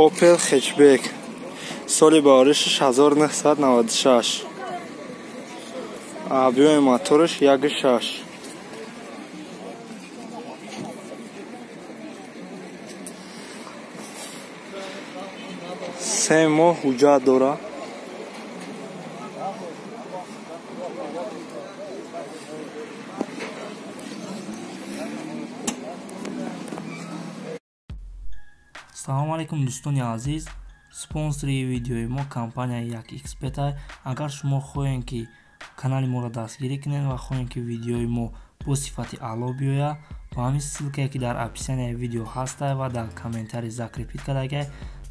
Opel Hatchback соли баҳоришаш 1996. Объёми мотораш 1.6. Се моҳ ҳуҷҷат дорад. Салом алейкум, дӯстони азиз. Спонсори видеои мо компанияи 1xBet. Агар шумо хоҳем, ки канали моро дастгирӣ кунед ва хоҳем, ки видеои мо бо сифати аъло биёяд, ба ҳамин ссылкае, ки дар описанияи видео ҳаста ва дар комментарий закрепить кардагай,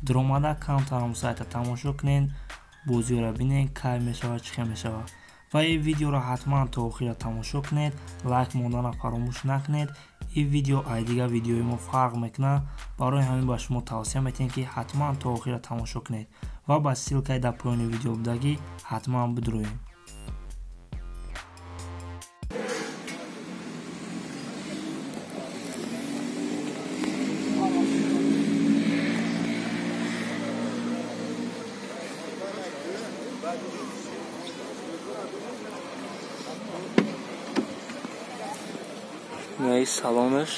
дуромада камтарам сайта тамошо кунед, бозиёро бинед, кай мешавад, чӣ хел мешавад. Ва ин видеоро ҳатман то охира тамошо кунед, лайк мондана фаромӯш накунед. Ин видео ай дигар видеои мо фарқ мекунад, барои ҳамин ба шумо тавсия метиҳем, ки ҳатман то охира тамошо кунед ва ба ссылкаи дар поёни видео будагӣ ҳатман бидуроед. Неи салонаш.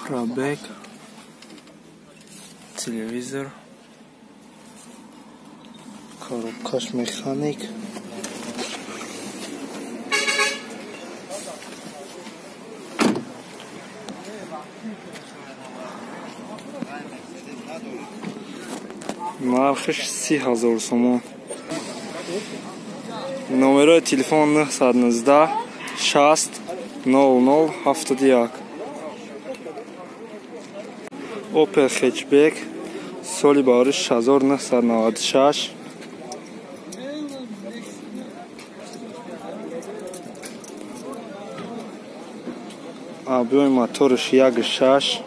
Пробег, телевизор, коробкаш механик. Нархиш 30 000 сомон. Номерои телефон 919 60 00 71. Opel Hatchback соли баҳориш 1996. Объёми мотораш 1.6.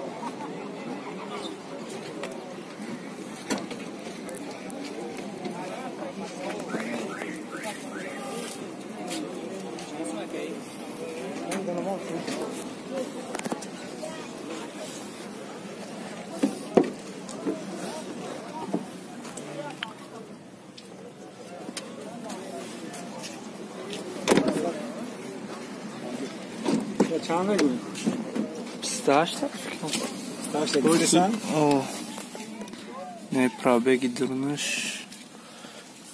Чанд мегӯӣ? 28. 28? Не, пробеги дурнаш,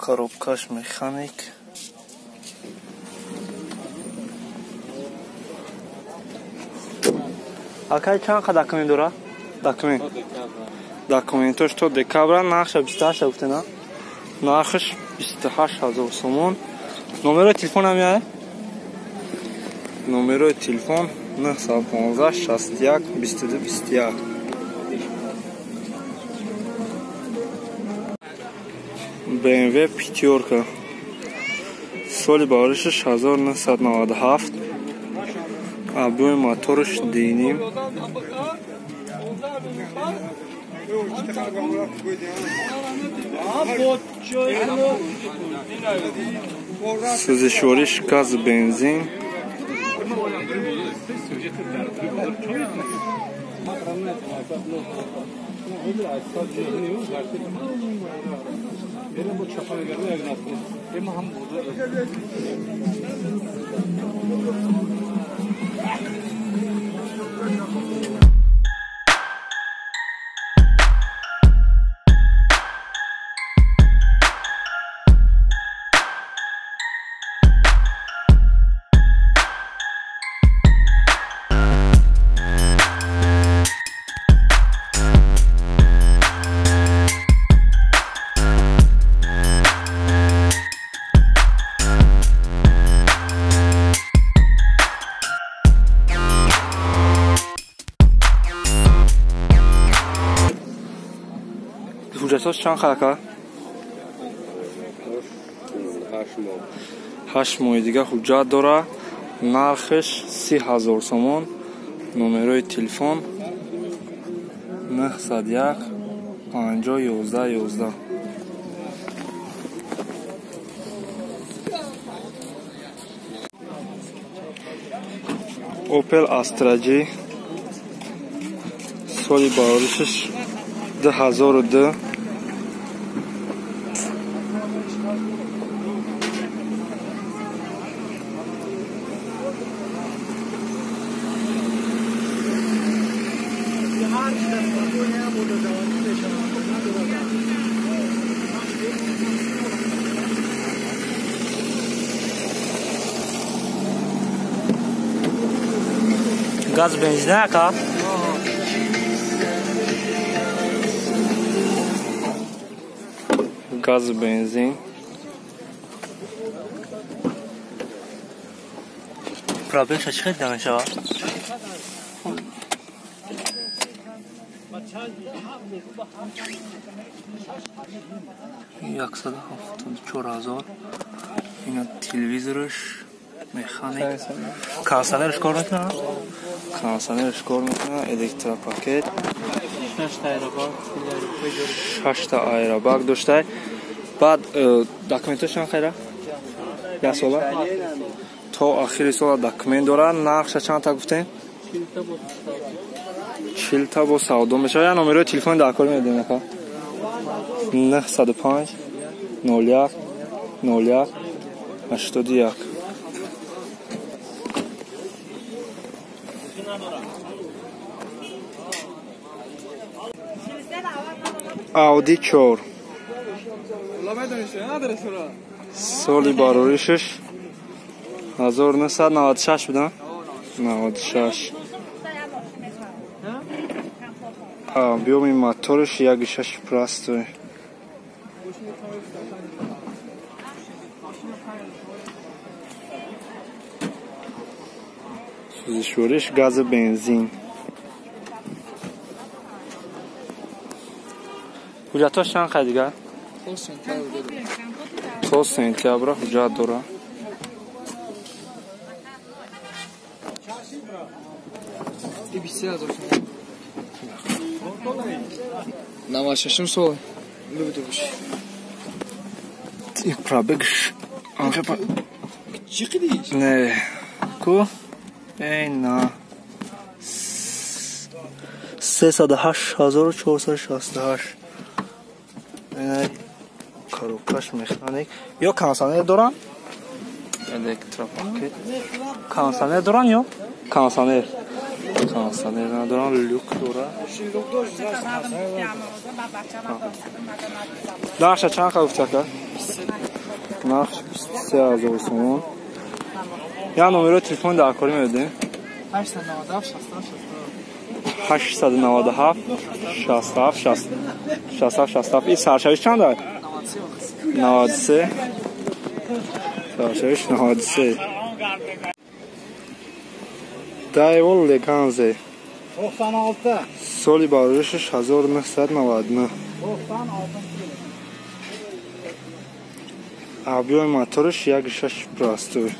коробкаш механик. Акай, чанд қа документ дора? Документ. Документош то декабра, нархша 28 гуфтена. Нархаш 28 000 сомон. Номерои телефон ҳам яе? Номерои телефон 915 61 22 21. BMW пятёрка соли баҳоришаш 1997. Объёми мотораш 2.5. Сӯзишвориш газ, бензин. Ҳуҷҷатҳош чанд хака? 8 моҳ. 8 моҳи дига ҳуҷҷат дора. Нархаш 30 000 сомон. Номерои телефон 901 50 11 11. Opel Astra G соли бароришаш 2002. Газ бензин ака? Газ бензин. Пробег чӣ хел мешавад? 174 000. Ина телевизораш, механик. Кондиционераш кор мекунад? Кондиционераш кор мекунад, электропакет. Шашта аэробаг доштай. Баъд документош чанд хайра? Як сола? То ахири сола документ дорад. Нархша чанд та гуфтем? 40 та бо савдо мешавад. Я номерои телефони дар кор медодем ака? 905 01 01 81. Audi 4 соли бароришаш 1996 буда, 96. Объёми мотораш 1,6 простой. Сӯзишвориш гази бензин. Ҳуҷҷатҳош чанд қай дигар? То сентябра ҳуҷҷат дорад. И 23 000 сомон. 96 сол. Бибидуш. И пробегш. Чӣ қидиш? Не. Ку? Эй, на. 308 468. Коробкаш механик. Ё кондиционер доранд? Электропакет. Кондиционер доранд ё? Кондиционер. Кондиционер надоранд, люк дорад. Нархша чанд гуфти ака? Нархш 23 000 сомон. Я номерои телефони дар корӣ медодем? 897 897 67 67 67. И саршавиш чанд аст? 93. Саршавиш 93. Daewoo Leganze. 96. Соли бароришаш 1999. Объёми мотораш 1,6 простой.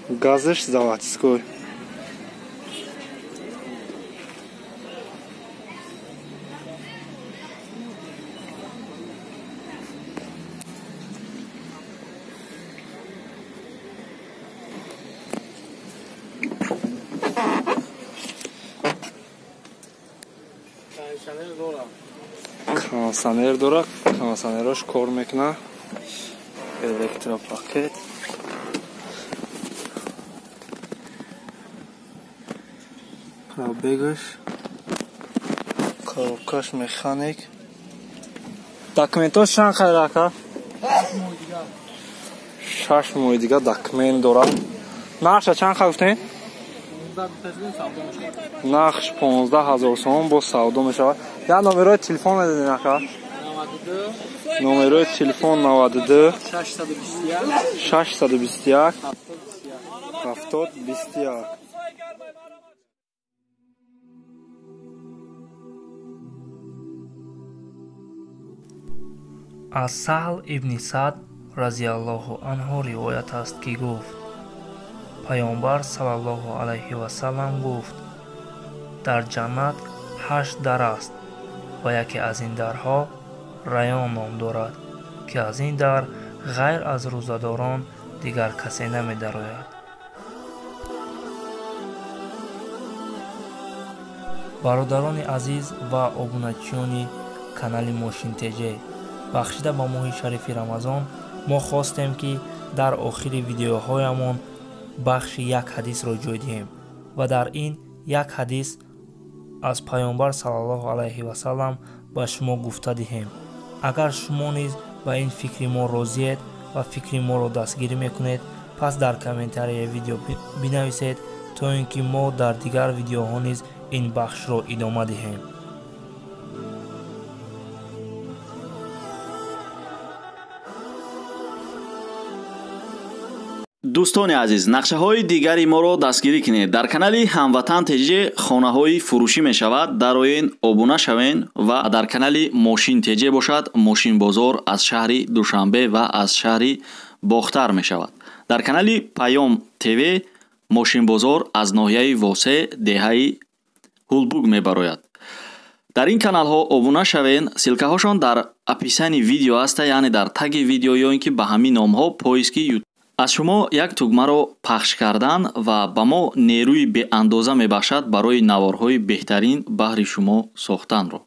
Газаш заводской. Кондиционер дорад, кондиционерош кор мекунад. Электропакет. Пробегаш. Коробкаш механик. Документош чанд хайр ака? 6 моҳи дигар документ дорад. Нархша чанд хай гуфтем? Нархш 15 000 сомон, бо савдо мешавад. Я номерои телефон медодем ака? Номерои телефон 92 621 70 21. Аз Саҳл ибни Саъд разиаллоҳу анҳу ривоят аст, ки гуфт: Паёмбар саллаллоҳу алайҳи васаллам гуфт: «Дар ҷаннат ҳашт дар аст ва яке аз ин дарҳо Райён ном дорад, ки аз ин дар ғайр аз рӯзадорон дигар касе намедарояд». Бародарони азиз ва обуначиёни канали Мошин ТЖ, бахшида ба моҳи шарифи Рамазон мо хостем, ки дар охири видеоҳоямон бахши як ҳадисро ҷой диҳем ва дар ин як ҳадис аз Пайғамбар саллаллоҳу алайҳи васаллам ба шумо гуфта диҳем. Агар шумо низ ба ин фикри мо розиед ва фикри моро дастгирӣ мекунед, пас дар комментарияи видео бинависед, то ин ки мо дар дигар видеоҳо низ ин бахшро идома диҳем. Дӯстони азиз, нақшаҳои дигари моро дастгирӣ кунед. Дар канали Ҳамватан ТЖ хонаҳои фурӯшӣ мешавад, дароен, обуна шавен. Ва дар канали Мошин ТЖ бошад, мошинбозор аз шаҳри Душанбе ва аз шаҳри Бохтар мешавад. Дар канали Паём ТВ мошинбозор аз ноҳияи Восе, деҳаи Ҳулбуг мебарояд. Дар ин каналҳо обуна шавен, ссылка ҳошон дар описании видео аста, яъне дар таги видео ё ин ки ба ҳамин номҳо поиски. Аз шумо як тугмаро пахш кардан ва ба мо нерӯи беандоза мебахшад барои наворҳои беҳтарин баҳри шумо сохтанро.